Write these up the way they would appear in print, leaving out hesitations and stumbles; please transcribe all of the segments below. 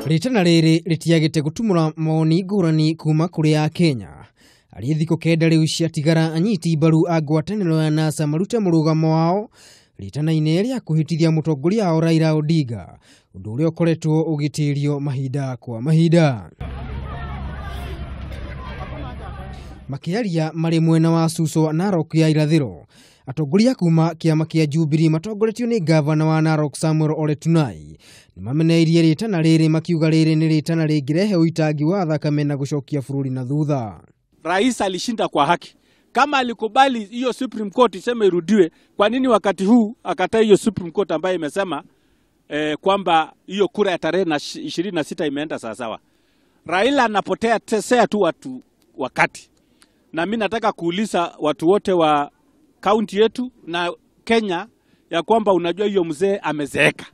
Rĩtana rĩrĩ rĩtiagĩte gũtumũra mawoni ngũrani kuma kũrĩ Akenya arĩ thikũ 9 rĩu ciatigara anyiti mbaru a ngwatanĩro ya NASA marute mũrũgamo wao rĩtana-inĩ rĩa kũhĩtithia mũtongoria wao Raila Odinga, ũndũ ũrĩa ũkoretwo ũgĩtĩrio mahinda kwa mahinda. Makĩaria marĩ mwena wa Suswa Narok ya irathĩro, atongoria kuma kĩama kĩa Jubilee matongoretio nĩ gavana wa Narok Samuel Ole Tunai nĩmameneirie rĩtana rĩrĩ makiuga rĩrĩ nĩ rĩtana rĩngĩrehe ũitangi wa thakame na gũcokia bũrũri na thutha. Rais alishinda kwa haki. Kama alikubali hiyo Supreme Court iseme irudiwe, kwa nini wakati huu akataa hiyo Supreme Court ambayo imesema kwamba hiyo kura ya tarehe 26 imeenda sawa sawa? Raila anapotea tesea tu watu wakati. Na mimi nataka kuuliza watu wote wa kaunti yetu na Kenya ya kwamba unajua hiyo mzee amezeeka.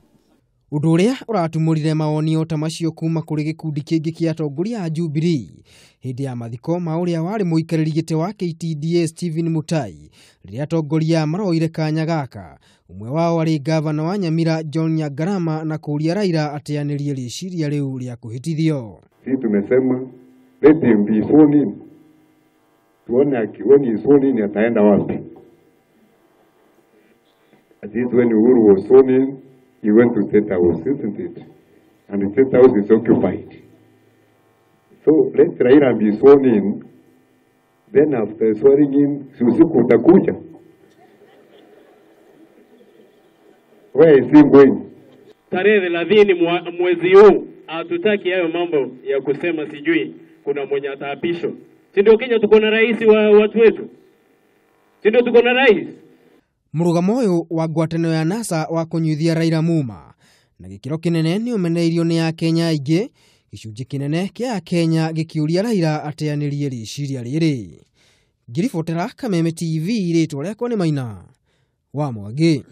Ũndũ ũrĩa ũratumũrire mawoni ta macio kuma kũrĩ gĩkundi kĩngĩ kĩa atongoria a Jubilee hĩndĩ ya mathiko ma ũrĩa warĩ mũikarĩri gĩtĩ wa KTDA Stephen Mutai, rĩrĩa atongoria maroire kanya gaka, ũmwe wao arĩ gavana wa Nyamira John Nyangarama na kũũria Raila ateanĩrie rĩciria rĩu rĩa kũhĩtithio. Sisi tumesema let him be sworn in. Tuone when he is sworn in ataenda wapi. At least when Uhuru was sworn in, he went to State House, isn't it? And the State House is occupied. So let Raila be sworn in. Then after swearing in, usiku utakuja. Where is he going? Tarehe 30 mwezi huu hatutaki hayo mambo ya kusema sijui kuna mwenye ataapishwa. Si ndio Kenya tuko na rais wa watu wetu? Si ndio tuko na rais? Mũrũgamo ũyũ wa ngwatanĩro ya NASA wa kũnyuithia Raila muma na gĩkĩro kĩnene nĩ ũmeneirio nĩ Akenya aingĩ, gĩcunjĩ kĩnene kĩa Akenya gĩkĩũria Raila ateanĩrie rĩciria rĩrĩ. Ngiribotera Kameme TV, rĩtwa rĩakwa nĩ Maina wa Mwangi.